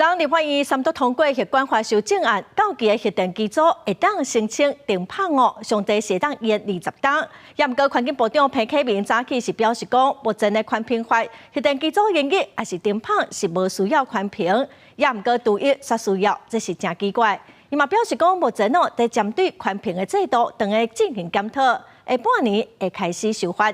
昨立法院三讀通過核管法修正案，到期的核電機組會當申請停鉈哦，上濟會當延20冬。也毋過環境部長彭啟明早起是表示講，目前的環評法核電機組延役抑是停鉈是無需要環評，也毋過除役煞需要，這是誠奇怪。伊嘛表示講，目前哦佇針對環評的制度，正咧進行檢討，下半年會開始修法。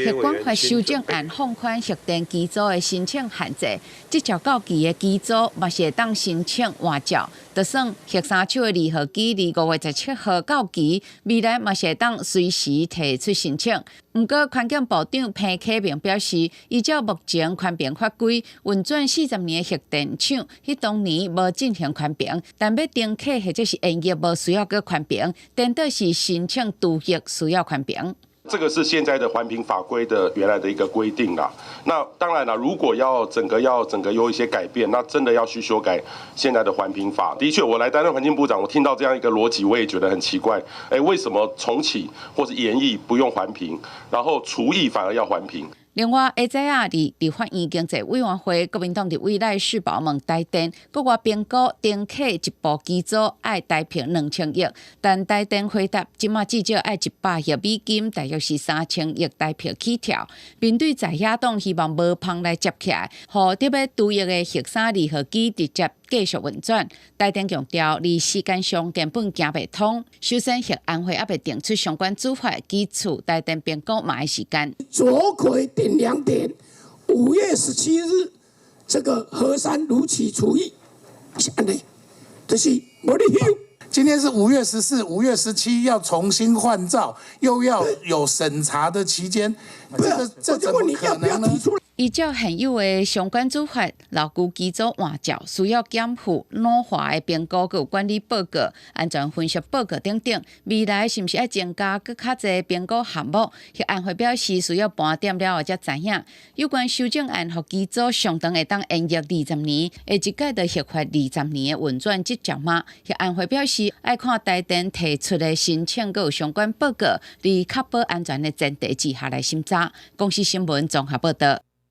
核管法修正案放寬核電機組的申請限制，執照到期的機組嘛是會當申請換照。就算核三廠的二號機佇5月17號到期，未來嘛是會當隨時提出申請。毋過環境部長彭啟明表示，依照目前環評法規，運轉40年的核電廠，彼當年無進行環評，但欲重啟或者是延役無需要閣環評，顛倒是申請除役需要環評。這個是現在的環評法規的原來的一個規定啦。那當然啦，如果要整個有一些改變，那真的要去修改現在的環評法。的確，我來擔任環境部長，我聽到這樣一個邏輯，我也覺得很奇怪。誒，為什麼重啟或是延役不用環評，然後除役反而要環評？另外，下早仔佇立法院經濟委員會，國民黨立委賴士葆問台電，國外評估重啟一部機組愛台幣2000億，但台電回答，這馬至少愛100億美金，大約是3000億台幣起跳。面對在野黨希望無縫來接起來，予得欲除役的核三二號機直接繼續運轉。台電強調，佇時間上根本行袂通。首先，核安會猶未定出相關主法基礎，台電評估嘛愛時間。卓奎頂2點，5月17日，這個核三如期除役，是按呢，就是無理由。今天是5月14，5月17要重新換照，又要有審查的期間，這個這怎麼可能呢？依照現有的相關主法，老舊機組換照需要檢附老化的評估，閣有管理報告、安全分析報告等等。未來是毋是愛增加閣較濟評估項目？核安會表示需要盤點了後才知影。有關修正案，予機組上長會當延役20年，下一屆就核發20年的運轉執照嗎？核安會表示愛看台電提出的申請，閣有相關報告，佇確保安全的前提之下來審查。公視新聞綜合報導。